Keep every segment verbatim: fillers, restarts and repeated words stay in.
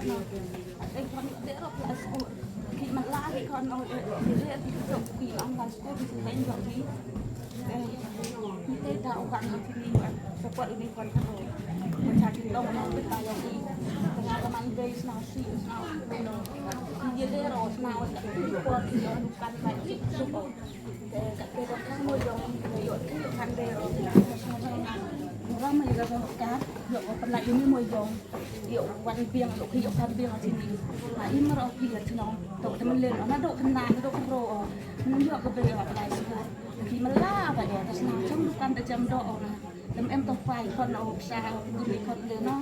Te khon te ro pla school. Ki man la ki khon o, eh, ki te ki to ki man la school ki te ngi ki. Eh, ki te da u kan ki ni. Support ini khon ko. Macam kita orang kita yang di tengah teman base nasi, nasi. Ye le ro nasi, nasi. Kan baik support. Te kat te dok mo jong, ïoh ki ïoh kan de ro. Ram ïa ka sorkar, ïoh ka pynlait ïa ni mo jong. Ïoh wan biang, ïoh ki ïoh kan biang sini. Na im ro ki ïa sini. Tok te men len, na dok kena, na dok ro. Mun ïoh ka biang ïoh ka lai sini. Ki mela ba ïoh, te sna chong dukan te jam dok na. Em em to pai khon o sa o dum i khon le no.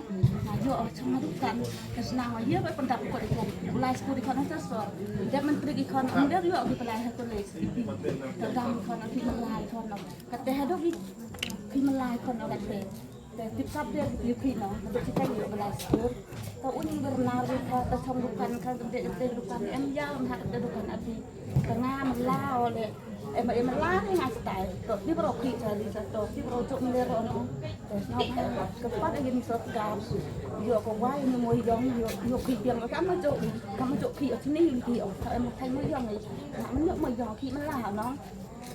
Na ïoh o chang du kan. Ka sna o ye ba pyndap ko i khon. Lai sku i khon sa so. Dep menteri i khon, em dep ïoh ki pylai ha college. Ka dam i khon, ki malai khon o. Ka te ha do ki, ki malai khon o ka te. Te tip kap de ki ki no. Ka te chitai ïoh ka lai sku. Ka un ber nar ri ka, ka chong dukan ka, ka te, ka te dukan em ya, em ha ka te dukan ati. Ka nga mela o le. Em, em la ni nga stai. To, ti bro ki ta ri sa to, ti bro jok mele ro no. Te sna ka pat agi ni sorkar. Ïoh ko wai ni mo jong, ïoh, ïoh ki biang ka ma jok, ka ma jok ki o chini ki o. Em thai mo jong ni. Na mo ïoh mo jong ki mela no.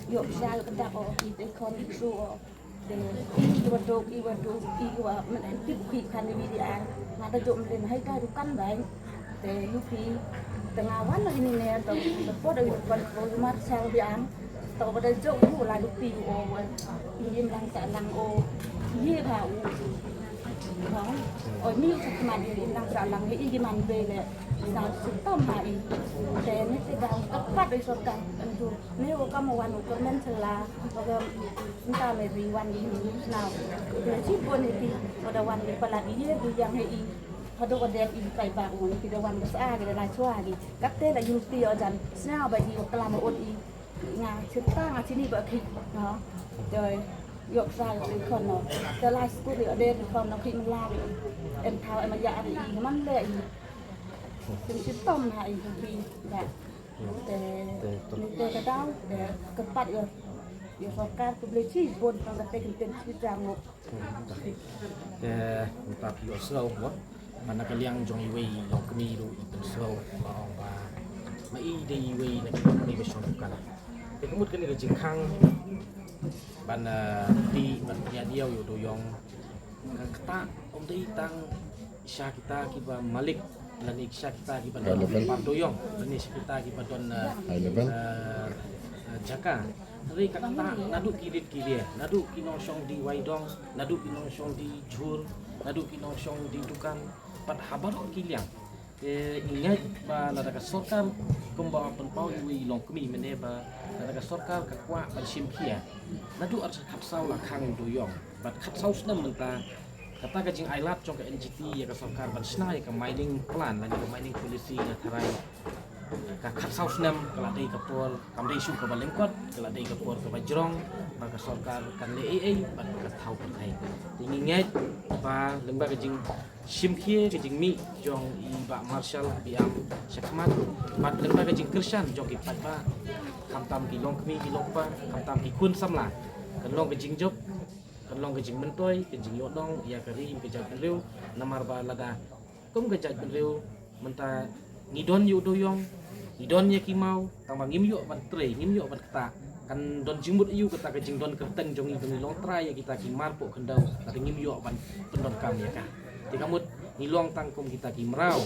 Ïoh sa ka dak o ki te khon ki su o. Te i wa duk, i wa duk, i wa men en tip ki kan ni wi di ai. Nga da jok mele hai ka dukan bai. Te U P te nga wan lagi ni ne to, to po da U P ko Marshall biang. To ba da jok u la U P o wa. Im lang sa lang o. Ye ba u. O ni sa kma di im lang sa lang ye i man be le. Sa su to ma i. Te ni te da ka pat i sorkar endu. Ni o ka mo wan u kermen sela. O ka nta me ri wan di ni na. Te si bo ni ti o da wan di pala di ye di yang he i. Hado ka dep i kai ba un ki da wan ka sa ki da la chwa ki. Kap te la yu ti o jan sna ba i o klam o i. Nga chita nga chini ba ki. Ha. Doi yok sa ki khon no. Te la sku di o de ki khon no ki mla ki. Em thao em ya ri i man le i. Sim si tom ha i ki ba. Te ni te ka dau te ka pat yo. Yo sorkar ku ble chi bon tang ka te ki ten chi jang. Te mynta phi ïohsngew mo, ba na ka liang jong iwei i longkmie ruh i pynsngew ba ong ba ma i dei iwei na ki longkmie ba shong dukan. Te ka mut kane ka jingkhang ban, eh, tih ban pynïaid ïa u Dooyong. Ka ktah um dei tang sha kita kiba malik lane sha kita kiba don, high level, par Dooyong lane sha kita kiba don, eh, high level, eh, eh, jaka. Hynrei ka ktah naduh ki rit ki rieh, naduh ki nongshong die waidong, naduh ki nongshong die jhur, naduh ki nongshong die dukan, bad ha baroh ki liang. Te ngi ngeit ba lada ka sorkar kumba pynpaw iwei i longkmie mynne ba lada ka sorkar ka kwah ban shim khia, naduh ar sa khatsaw la khang u Dooyong, bad khatsaw snem mynta. Kata ka jingailad jong ka N G T ïa ka sorkar ban shna ïa ka mining plan lane ka mining policy nga tharai ka khatsaw snem ka la dei ka por, kam dei shuh kaba lyngkot, ka la dei ka por kaba jrong ba ka sorkar kan leh ei ei bad ka thaw pyrthei. Te ngi ngeit ba lyngba ka jingshim khia ka jingmih jong i Bah Marshall Biam shakhmat bad lyngba ka jingkyrshan jong ki paidbah, khamtam ki longkmie ki longkpa, khamtam ki khun samla, kan long ka jingjop, kan long ka jingmyntoi, ka jingïohnong ïa ka ri ka jaitbynriew. Namar ba lada kum ka jaitbynriew mynta ngi don ïa u Dooyong, ngi don ïa ki maw, tangba ngim ïoh ban trei, ngim ïoh ban ktah, kan don jingmut aïu kata ka jingdon kyrteng jong ngi ba ngi long trai ïa kita ki mar poh khyndew lada ngim ïoh ban pyndonkam ïa ka. Te ka mut ngi long tang kum kita ki mraw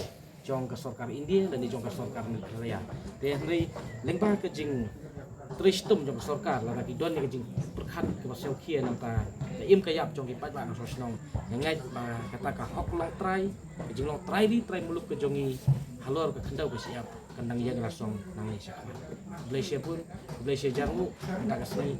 jong ka sorkar India lane jong ka sorkar Meghalaya. Te hynrei lyngba ka jingtrei shitom jong ka sorkar, lada ki don ïa ka jingpyrkhat kaba sngewkhia na ka bynta ka im ka ïap jong ki paidbah nongshong shnong, nga ngeit ba kata ka hok long trai, ka jinglong trai ri trai muluk ka jong ngi halor ka khyndew ka shyiap kan dang ïeng rasong nangne shakhmat. Khublei shibun, khublei shihajar nguh, mynta ka sngi.